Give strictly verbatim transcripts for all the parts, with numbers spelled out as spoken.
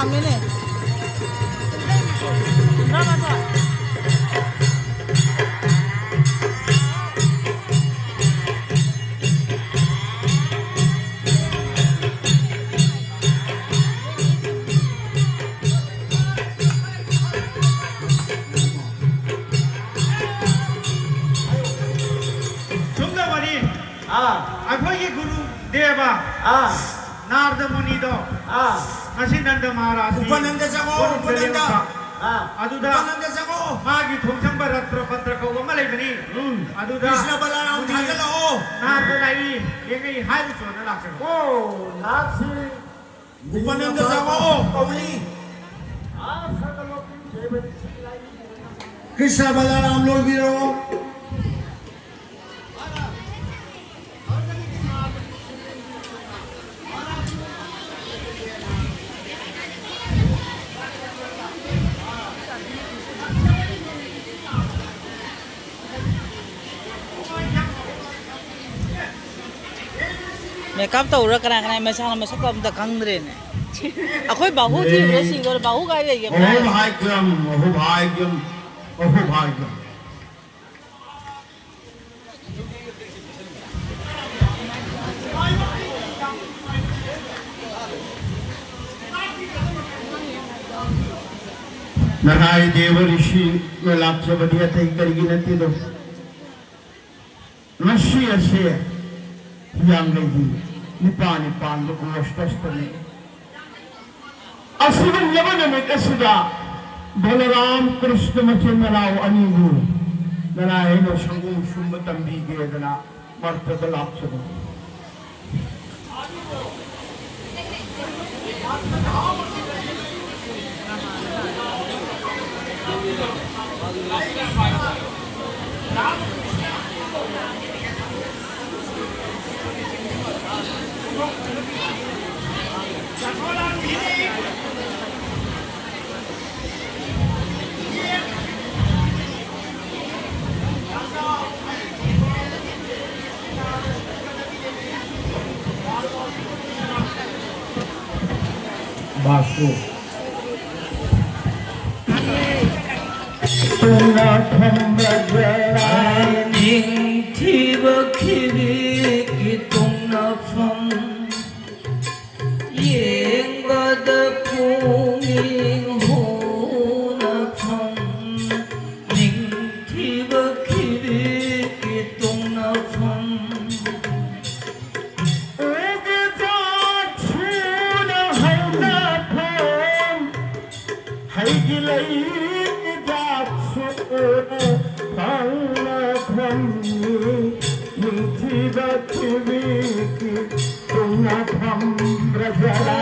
ꯊꯝꯃꯦꯅꯦ꯫ ꯍꯨꯝꯗ꯭ꯔꯥ ꯃꯥꯊꯣꯏ꯫ ꯁꯨꯝꯗ ꯋꯥꯔꯤ꯫ ꯑꯥ꯫ ꯑꯩꯈꯣꯏꯒꯤ ꯒꯨꯔꯨ ꯗꯦꯕ ꯑꯥ꯫ ꯅꯥꯔꯗ ꯃꯨꯅꯤꯗꯣ ꯑꯥ꯫ ꯉꯁꯤ ꯅꯟꯗ ꯃꯍꯥꯔꯥꯖꯀꯤ ꯎꯄꯥꯅꯟꯗ ꯆꯪꯉꯣ, ꯀꯣꯅꯨꯡꯗ ꯎꯄꯥꯅꯟꯗ꯫ ꯂꯦꯞꯄ꯫ ꯑꯥ꯫ ꯑꯗꯨꯗ ꯎꯄꯥꯅꯟꯗ ꯆꯪꯉꯣ꯫ ꯃꯥꯒꯤ ꯊꯣꯡꯖꯝꯕ ꯔꯠꯇ꯭ꯔ ꯄꯟꯇ꯭ꯔ ꯀꯧꯕ ꯑꯃ ꯂꯩꯕꯅꯤ꯫ ꯎꯝ꯫ ꯑꯗꯨꯗ ꯀ꯭ꯔꯤꯁꯅ ꯕꯂꯔꯥꯝ ꯃꯨꯅꯤ ꯊꯥꯖꯤꯜꯂꯛꯑꯣ꯫ ꯅꯥꯔꯗ ꯂꯥꯛꯏ, ꯌꯦꯡꯉꯛꯏ ꯍꯥꯏꯔꯨꯆꯣꯅ ꯂꯥꯛꯆꯕꯅꯤ꯫ ꯑꯣ, ꯅꯥꯔꯗꯁꯤ ꯎꯄꯥꯅꯟꯗ ꯆꯪꯉꯛꯑꯣ꯫ ꯀꯧꯏ꯫ ꯀ꯭ꯔꯤꯁꯅ ꯕꯂꯔꯥꯝ ꯂꯣꯏꯕꯤꯔꯣ꯫ ꯃꯦꯀꯞ ꯇꯧꯔ ꯀꯅꯥ ꯀꯅꯥ ꯃꯁꯥꯅ ꯃꯁꯛ ꯑꯝꯇ ꯈꯪꯗ꯭ꯔꯦꯅꯦ꯫ ꯑꯩꯈꯣꯏ ꯕꯥꯍꯨ ꯊꯤꯕꯗ ꯁꯤꯗꯣꯔꯦ꯫ ꯕꯥꯍꯨ ꯀꯥꯏ ꯂꯩꯒꯦ? ꯑꯍꯨ ꯚꯥꯒ꯭ꯌꯝ, ꯑꯍꯨ ꯚꯥꯒ꯭ꯌꯝ, ꯑꯍꯨ ꯚꯥꯒ꯭ꯌꯝ꯫ ꯅꯔꯥꯏ ꯗꯦꯕ ꯔꯤꯁꯤꯅ ꯂꯥꯛꯆꯕꯗꯤ ꯑꯇꯩ ꯀꯔꯤꯒꯤ ꯅꯠꯇꯦꯗꯣ꯫ ꯉꯁꯤ ꯑꯁꯦ ꯍꯤꯌꯥꯡꯒꯩꯒꯤ ꯅꯤꯄꯥꯜꯅꯤ ꯄꯥꯟꯕ ꯒꯣꯁ꯭ꯇ ꯑꯁꯇꯃꯤ꯫ ꯑꯁꯤꯒꯨꯝꯂꯕ ꯅꯨꯃꯤꯠ ꯑꯁꯤꯗ ꯕꯂꯔꯥꯝ ꯀ꯭ꯔꯤꯁꯅ ꯃꯆꯤꯟ ꯃꯅꯥꯎ ꯑꯅꯤꯕꯨ ꯅꯅꯥꯏ ꯑꯩꯅ ꯁꯪꯒꯣꯝ ꯁꯨꯝꯕ ꯇꯝꯕꯤꯒꯦꯗꯅ ꯃꯔꯛꯇꯗ ꯂꯥꯛꯆꯕꯅꯤ꯫ ꯕꯥꯁꯨ꯫ ꯇꯨꯡꯅꯐꯝ ꯕꯖꯥꯔ꯫ ꯅꯤꯡꯊꯤꯕ ꯈꯤꯕꯤꯒꯤ ꯇꯨꯡꯅꯐꯝ꯫ ꯌꯦꯡꯕꯗ ꯄꯨꯛꯅꯤꯡ ꯍꯨꯅꯐꯝ꯫ ꯅꯤꯡꯊꯤꯕ ꯈꯤꯕꯤꯒꯤ ꯇꯨꯡꯅꯐꯝ꯫ ꯎꯒꯤ ꯖꯥꯠ ꯁꯨꯅ ꯍꯧꯅꯐꯝ꯫ ꯍꯩꯒꯤ ꯂꯩꯒꯤ ꯖꯥꯠꯁꯨ ꯎꯅ ꯐꯪꯅꯐꯝꯅꯤ꯫ ꯅꯤꯡꯊꯤꯕ ꯈꯤꯕꯤꯒꯤ ꯇꯨꯡꯅꯐꯝ ꯕꯖꯥꯔ꯫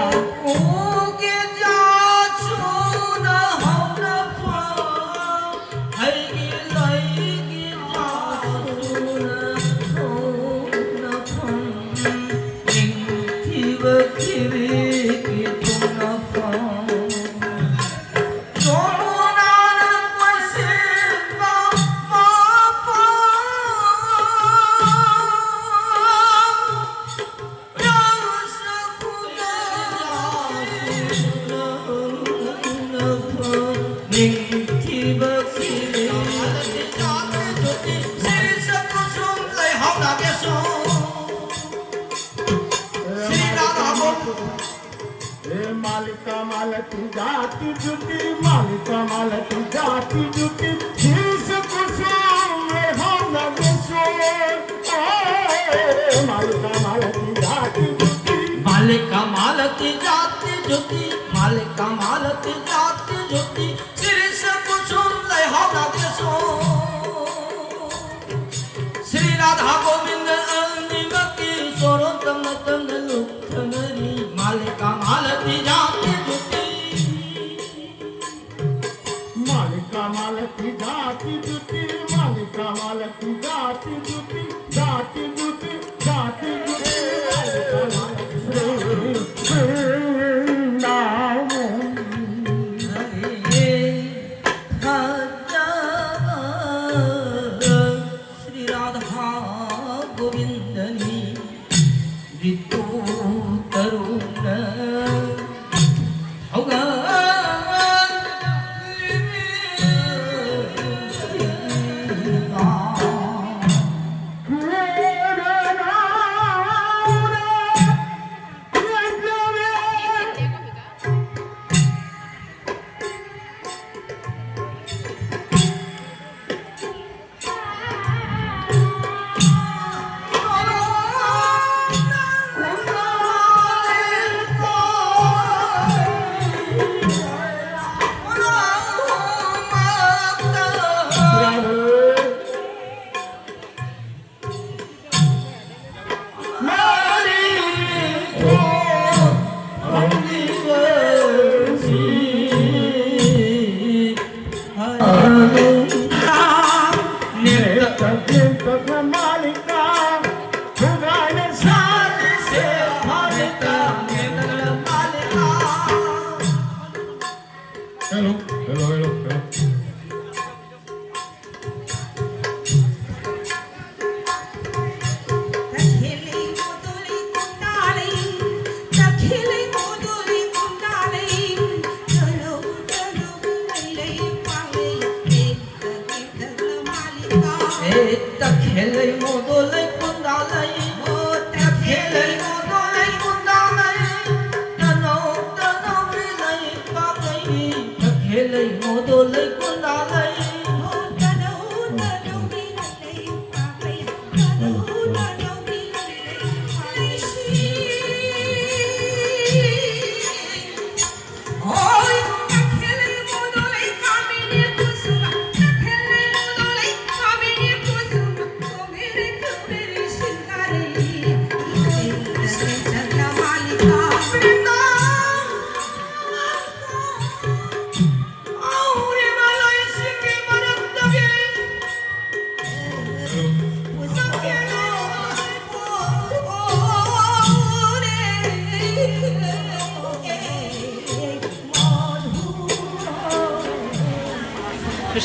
ꯎꯒꯤ ꯖꯥꯠ ꯁꯨꯅ ꯍꯧꯅꯐꯝ꯫ ꯍꯩꯒꯤ ꯂꯩꯒꯤ ꯖꯥꯠ ꯁꯨꯅ ꯍꯧꯅꯐꯝ꯫ ꯅꯤꯡꯊꯤꯕ ꯈꯤꯕꯤꯒꯤ ꯇꯨꯡꯅꯐꯝ꯫ हे मालिका मालती जाती जुती, मालिका मालती जाती जुती, शीश कुसुम हो न विसो। ए मालिका मालती जाती जुती। मालिका मालती जाती जुती, मालिका मालती जाती जुती, शीश कुसुम हो न विसो। श्री राधा गोविंद अनिमकी सोरो तम तन लुक थनरी। मालिका मालती जाती जुती। मालिका मालती जाती जुती, मालिका मालती जाती जुती, जाती जुती, जाती जुती, मालिका मालती। श्री वृंदावन।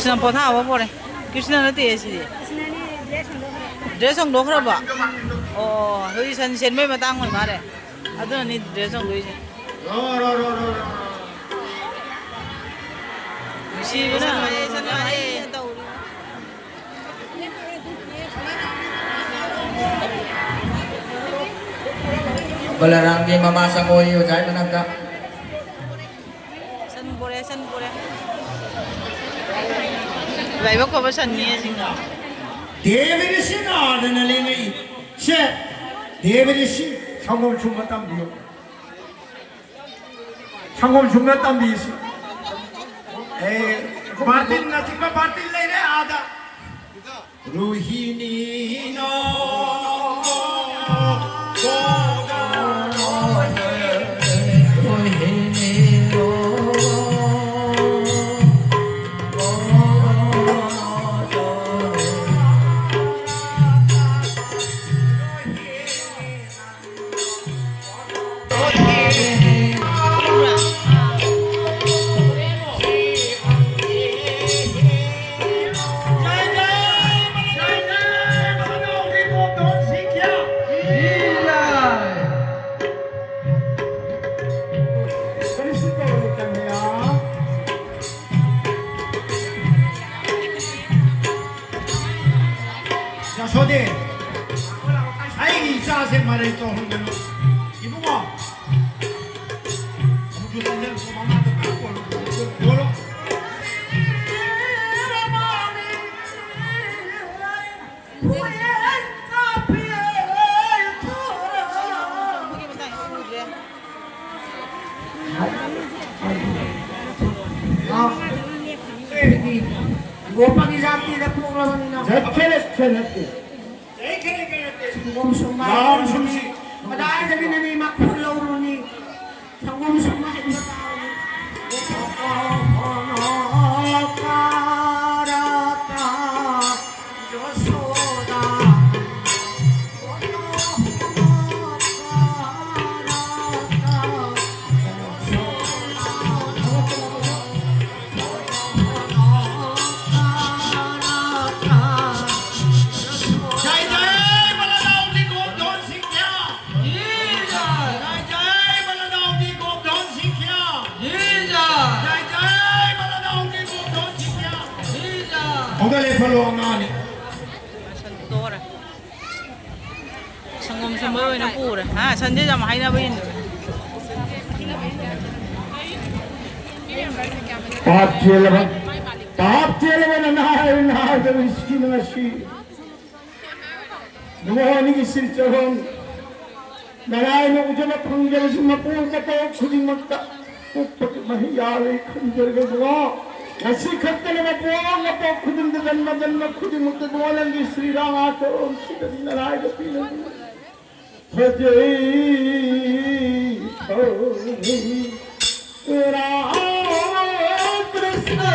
ꯅꯪ ꯄꯣꯊꯥꯕ ꯄꯣꯔꯦ꯫ ꯀ꯭ꯔꯤꯁꯅ ꯅꯠꯇꯦ ꯁꯤꯗꯤ꯫ ꯗ꯭ꯔꯦꯁ ꯍꯣꯡꯗꯣꯛꯈ꯭ꯔꯕꯣ? ꯑꯣ, ꯍꯧꯖꯤꯛ ꯁꯟ ꯁꯦꯟꯕꯩ ꯃꯇꯥꯡ ꯑꯣꯏ ꯃꯥꯜꯂꯦ꯫ ꯑꯗꯨꯅꯅꯤ ꯗ꯭ꯔꯦꯁ ꯍꯣꯡꯗꯣꯛꯏꯁꯦ꯫ ꯅꯨꯡꯁꯤꯕꯅ ꯁꯟ ꯃꯥꯜꯂꯦ, ꯁꯟ ꯃꯥꯜꯂꯦ ꯇꯧꯔꯤ꯫ ꯕꯂꯔꯥꯝꯒꯤ ꯃꯃꯥ ꯆꯪꯉꯣꯌꯦ ꯑꯣꯖꯥꯒꯤ ꯃꯅꯥꯛꯇ꯫ ꯁꯟ ꯄꯨꯔꯦ, ꯁꯟ ꯄꯨꯔꯦ꯫ ꯂꯥꯏꯕꯛ ꯐꯕ ꯁꯟꯅꯤ ꯑꯁꯤꯅ꯫ ꯗꯦꯕ ꯔꯤꯁꯤ ꯅꯥꯗꯅ ꯂꯦꯡꯉꯛꯏ꯫ ꯁꯦ, ꯗꯦꯕ ꯔꯤꯁꯤ ꯁꯪꯒꯣꯝ ꯁꯨꯝꯕ ꯇꯝꯕꯤꯌꯨ꯫ ꯁꯪꯒꯣꯝ ꯁꯨꯝꯕ ꯇꯝꯕꯤꯁꯤ꯫ ꯑꯦ, ꯕꯥꯔꯇꯤꯟ ꯑꯆꯤꯛꯄ ꯕꯥꯔꯇꯤꯟ ꯂꯩꯔꯦ ꯑꯥꯗ꯫ ꯔꯣꯍꯤꯅꯤ ꯅꯣ꯫ ꯌꯥꯁꯣꯗꯦ, ꯑꯩꯒꯤ ꯏꯆꯥꯁꯦ ꯃꯔꯩ ꯇꯧꯍꯟꯒꯅꯨ꯫ ꯏꯕꯨꯡꯉꯣ, ꯑꯃꯨꯛꯁꯨ ꯆꯪꯁꯤꯜꯂꯨꯀꯣ, ꯃꯃꯥꯗ ꯉꯥꯏꯍꯥꯛ ꯀꯣꯜꯂꯨ, ꯀꯣꯜꯂꯨ꯫ ꯒꯣꯄꯒꯤ ꯖꯥꯇꯤꯗ ꯄꯣꯛꯂꯕꯅꯤꯅ꯫ ꯆꯠꯈ꯭ꯔꯦ, ꯆꯠꯈ꯭ꯔꯦ, ꯅꯠꯇꯦ꯫ ꯁꯪꯒꯣꯝ ꯁꯨꯝꯕ ꯂꯥꯎ ꯁꯨꯝꯁꯤ꯫ ꯀꯗꯥꯏꯗꯒꯤ ꯅꯪꯒꯤ ꯃꯈꯨꯠ ꯂꯧꯔꯨꯅꯤ? ꯁꯪꯒꯣꯝ ꯁꯨꯝꯕ ꯍꯩꯕ ꯇꯥꯕꯅꯤ꯫ ꯍꯧꯒꯠꯂꯦ ꯐꯜꯂꯣ ꯑꯉꯥꯡꯅꯤ꯫ ꯁꯟ ꯇꯣꯔꯦ꯫ ꯁꯪꯒꯣꯝ ꯁꯨꯝꯕ ꯑꯣꯏꯅ ꯄꯨꯔꯦ꯫ ꯍꯥ, ꯁꯟꯗꯦ ꯌꯥꯝ ꯍꯥꯏꯅꯕ ꯏꯟꯗ꯭ꯔꯦ꯫ ꯄꯥꯞ ꯆꯦꯜꯂꯕ, ꯄꯥꯞ ꯆꯦꯜꯂꯕ ꯅꯅꯥꯏ ꯅꯥꯏꯗꯕ ꯏꯁꯀꯤꯟ ꯑꯁꯤ ꯅꯉꯣꯟꯗꯒꯤ ꯁꯤꯟꯆꯠꯍꯣꯟ꯫ ꯅꯔꯥꯏꯅ ꯎꯖꯕ ꯐꯪꯖꯕꯁꯤ ꯃꯄꯣꯛ ꯃꯄꯣꯛ ꯈꯨꯗꯤꯡꯃꯛꯇ ꯄꯣꯛꯄꯒꯤ ꯃꯍꯩ ꯌꯥꯜꯂꯦ ꯈꯟꯖꯔꯒ ꯏꯕꯨꯡꯉꯣ, ꯉꯁꯤ ꯈꯛꯇꯅ ꯃꯄꯣꯛ ꯃꯄꯣꯛ ꯈꯨꯗꯤꯡꯗ ꯖꯟꯃ ꯖꯟꯃ ꯈꯨꯗꯤꯡꯃꯛꯇ ꯏꯕꯨꯡꯉꯣ ꯅꯪꯒꯤ ꯁ꯭ꯔꯤ ꯔꯥꯃꯥꯆꯔꯣꯟꯁꯤꯗꯗꯤ ꯅꯔꯥꯏꯕꯛ ꯄꯤꯔꯕꯤ꯫ ꯐꯖꯩ ꯐꯖꯩ ꯔꯥꯃ ꯀ꯭ꯔꯤꯁꯅ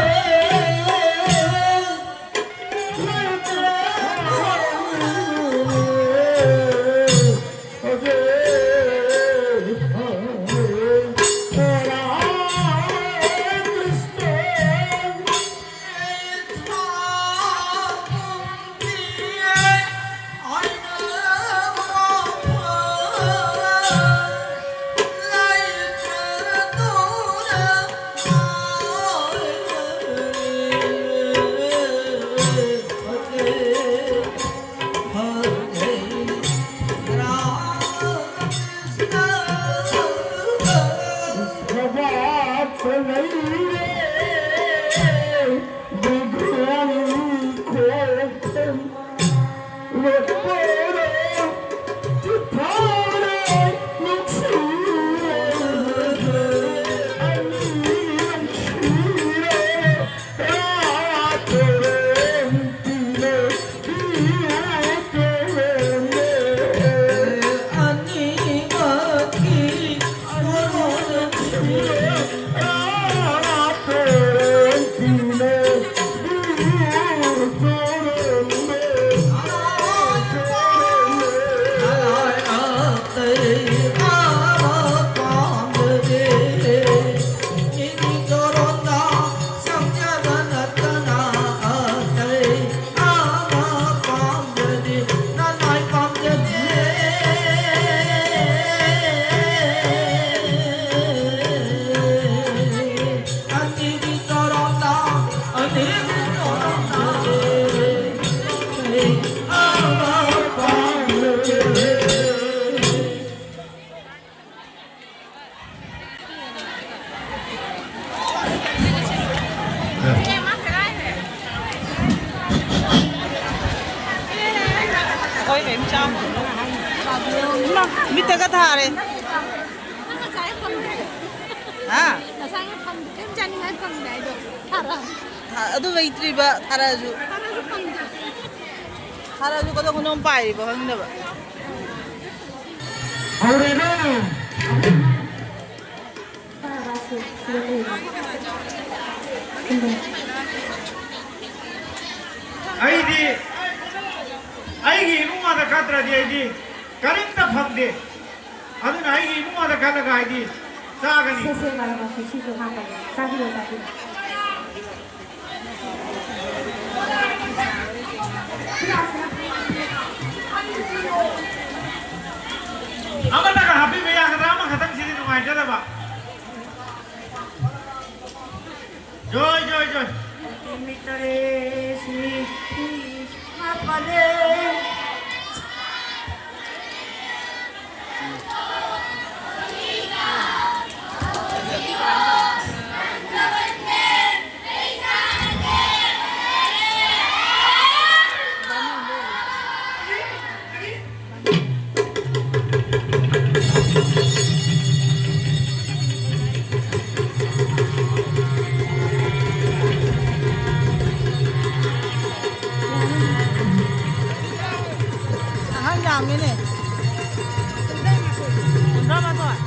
ꯃꯤꯠꯇꯒ ꯊꯥꯔꯦ꯫ ꯅꯪ ꯉꯁꯥꯏ ꯐꯪꯗꯦ꯫ ꯍꯥ? ꯉꯁꯥꯏ ꯐꯪꯗꯦ꯫ ꯀꯩꯝ ꯆꯥꯅꯤꯡꯉꯥꯏ ꯐꯪꯗꯦ ꯍꯥꯏꯗꯣ꯫ ꯊꯥꯔꯛꯑꯣ꯫ ꯊꯥ-, ꯑꯗꯨ ꯂꯩꯇ꯭ꯔꯤꯕ, ꯊꯥꯔꯛꯑꯁꯨ꯫ ꯊꯥꯔꯛꯑꯁꯨ ꯐꯪꯗꯦ꯫ ꯊꯥꯔꯛꯑꯁꯨ ꯀꯗꯣꯝ ꯀꯗꯣꯝ ꯄꯥꯏꯔꯤꯕ ꯈꯪꯗꯕ꯫ ꯍꯧꯔꯦꯅꯦ꯫ ꯑꯩꯗꯤ ꯑꯩꯒꯤ ꯏꯃꯨꯡ ꯃꯅꯨꯡ ꯈꯠꯇ꯭ꯔꯗꯤ ꯑꯩꯗꯤ ꯀꯔꯤꯝꯇ ꯐꯪꯗꯦ꯫ ꯑꯗꯨꯅ ꯑꯩꯒꯤ ꯏꯃꯨꯡ ꯃꯅꯨꯡ ꯈꯜꯂꯒ ꯑꯩꯗꯤ ꯆꯥꯒꯅꯤ꯫ ꯁꯦ, ꯁꯦ, ꯃꯥꯅꯦ, ꯃꯥꯅꯦ, ꯁꯤꯁꯨ ꯍꯥꯞꯄꯒꯦ꯫ ꯆꯥꯕꯤꯔꯣ, ꯆꯥꯕꯤꯔꯣ꯫ ꯑꯃꯇꯒ ꯍꯥꯞꯄꯤꯕ ꯌꯥꯒꯗ꯭ꯔꯥ? ꯑꯃꯈꯛꯇꯪꯁꯤꯗꯤ ꯅꯨꯡꯉꯥꯏꯖꯗꯕ꯫ ꯖꯣꯏ, ꯖꯣꯏ, ꯖꯣꯏ꯫ ꯅꯨꯃꯤꯠ ꯇꯔꯦꯠꯁꯤ ꯃꯥꯄꯜꯅꯦ꯫ ꯑꯍꯟ ꯌꯥꯝꯃꯤꯅꯦ꯫ ꯀꯨꯟꯊ꯭ꯔꯥ ꯃꯥꯊꯣꯏ꯫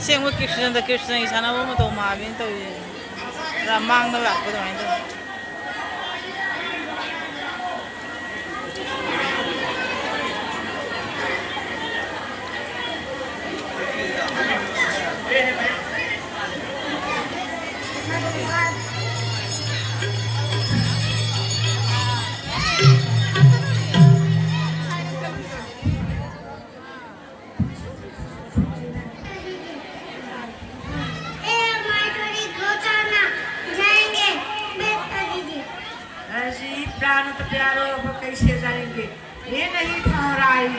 ꯑꯁꯦꯡꯕ ꯀ꯭ꯔꯤꯁꯅꯗ ꯀ꯭ꯔꯤꯁꯅꯒꯤ ꯁꯥꯟꯅꯕ ꯃꯇꯧ ꯃꯥꯜꯂꯤꯅ ꯇꯧꯔꯤꯁꯦ꯫ ꯄꯨꯔꯥ ꯃꯥꯡꯗ ꯂꯥꯛꯄ ꯑꯗꯨꯃꯥꯏꯅ ꯇꯧꯋꯤ꯫ ए, हमारी थोड़ी दो चार ना जाएंगे, मैं कर दीजिए। ऐसे ही प्लान तो तैयार हो, अब कैसे जाएंगे? ये नहीं ठहराई।